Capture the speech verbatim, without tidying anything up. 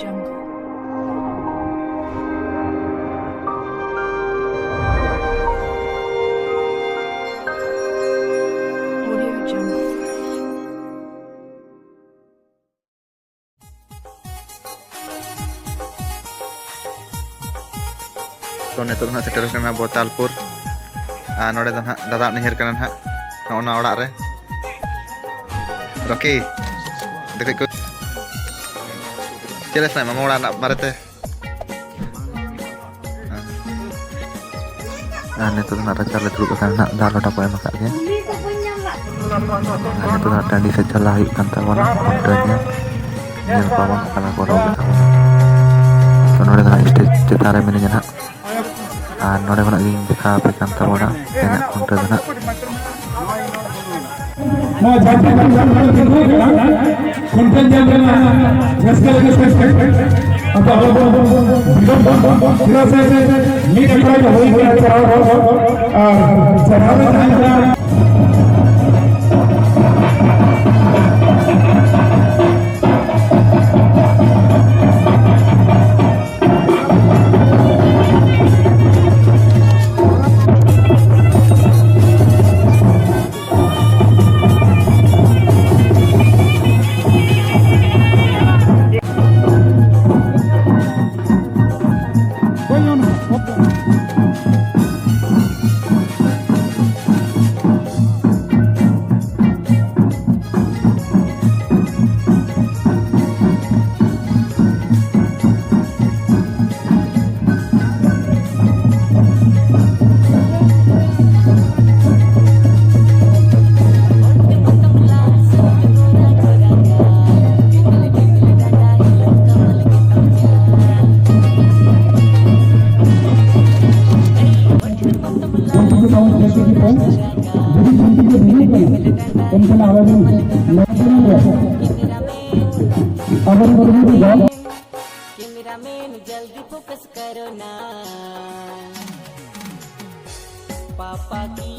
Jungle. Audio Jungle. ᱛᱚ, ᱱᱤᱛᱚᱜ ᱫᱚ ᱱᱟᱦᱟᱜ ᱥᱮᱴᱮᱨ ᱠᱟᱱᱟ ᱵᱚᱛᱟᱞᱯᱩᱨ᱾ ᱟᱨ ᱱᱚᱰᱮ ᱫᱚ ᱱᱟᱦᱟᱜ ᱫᱟᱫᱟ ᱱᱟᱹᱭᱦᱟᱹᱨ ᱠᱟᱱᱟ ᱱᱟᱦᱟᱜ, ᱱᱚᱜᱼᱚ ᱱᱚᱣᱟ ᱚᱲᱟᱜ ᱨᱮ᱾ ᱨᱚᱠᱤ, ᱫᱮᱠᱷᱮᱡ ᱠᱚ᱾ ᱪᱮᱫ ᱞᱮ ᱥᱟᱱᱟᱭᱮᱫ ᱢᱟᱢᱟ ᱚᱲᱟᱜ ᱨᱮᱱᱟᱜ ᱵᱟᱨᱮᱛᱮ? ᱟᱨ ᱱᱤᱛᱚᱜ ᱫᱚ ᱱᱟᱜ ᱨᱟᱪᱟ ᱨᱮ ᱫᱩᱲᱩᱵ ᱟᱠᱟᱱᱟ ᱱᱟᱜ, ᱫᱟᱜ ᱞᱚᱴᱟ ᱠᱚ ᱮᱢ ᱟᱠᱟᱫ ᱜᱮᱭᱟ᱾ ᱟᱨ ᱱᱤᱛᱚᱜ ᱫᱚ ᱱᱟᱜ ᱴᱟᱺᱰᱤ ᱥᱮᱫ ᱪᱟᱞᱟᱣ ᱦᱩᱭᱩᱜ ᱠᱟᱱ ᱛᱟᱵᱚᱱᱟ, ᱠᱷᱩᱱᱴᱟᱹᱣ ᱧᱮᱞ᱾ ᱧᱮᱞ ᱠᱚᱣᱟ ᱵᱚᱱ ᱚᱠᱟ ᱞᱮᱠᱟ ᱠᱚ ᱨᱚᱲ ᱮᱫᱟ᱾ ᱛᱚ, ᱱᱚᱰᱮ ᱫᱚ ᱱᱟᱜ ᱥᱴᱮᱡᱽ ᱪᱮᱛᱟᱱ ᱨᱮ ᱢᱤᱱᱟᱹᱧᱟ ᱱᱟᱜ᱾ ᱟᱨ ᱱᱚᱰᱮ ᱠᱷᱚᱱᱟᱜ ᱜᱤᱧ ᱫᱮᱠᱷᱟᱣ ᱟᱯᱮ ᱠᱟᱱ ᱛᱟᱵᱚᱱᱟ ᱛᱮᱦᱮᱧᱟᱜ ᱠᱷᱩᱱᱴᱟᱹᱣ ᱫᱚ ᱱᱟᱜ᱾ ᱱᱚᱣᱟ ᱡᱟᱹᱛᱤ ᱠᱷᱚᱱ ᱡᱟᱦᱟᱸ ᱛᱤᱸᱜᱩ ᱠᱟᱱᱟ, ᱠᱷᱩᱱᱴᱟᱹᱣ ᱧᱮᱞ ᱨᱮᱱᱟᱜ ᱨᱟᱹᱥᱠᱟᱹ ᱞᱟᱹᱜᱤᱫ ᱥᱮ ᱟᱫᱚ ᱟᱞᱚ ᱵᱚᱱ ᱵᱤᱞᱚᱢ ᱵᱚᱱ, ᱪᱮᱫᱟᱜ ᱥᱮ ᱢᱤᱫ ᱟᱠᱷᱲᱟ ᱜᱮ ᱦᱩᱭ ᱠᱟᱱᱟ ᱪᱟᱞᱟᱣ ᱦᱚᱲ, ᱟᱨ ᱪᱟᱞᱟᱣ ᱨᱮ ᱛᱟᱦᱮᱸ ᱠᱟᱱᱟ᱾ ᱩᱱᱠᱩ ᱠᱚ ᱥᱟᱶ ᱡᱟᱹᱥᱛᱤ ᱜᱮ ᱠᱚ ᱡᱩᱫᱤ ᱡᱟᱹᱥᱛᱤ ᱜᱮ ᱵᱷᱤᱲᱚᱜ ᱠᱟᱱᱟ, ᱮᱱᱠᱷᱟᱱ ᱟᱵᱚ ᱵᱚᱱ ᱱᱚᱣᱟ ᱫᱚ ᱟᱵᱚ ᱵᱚᱱ ᱵᱩᱡᱷᱟᱹᱣᱟ᱾ Cameraman जल्दी focus करो ना। पापा की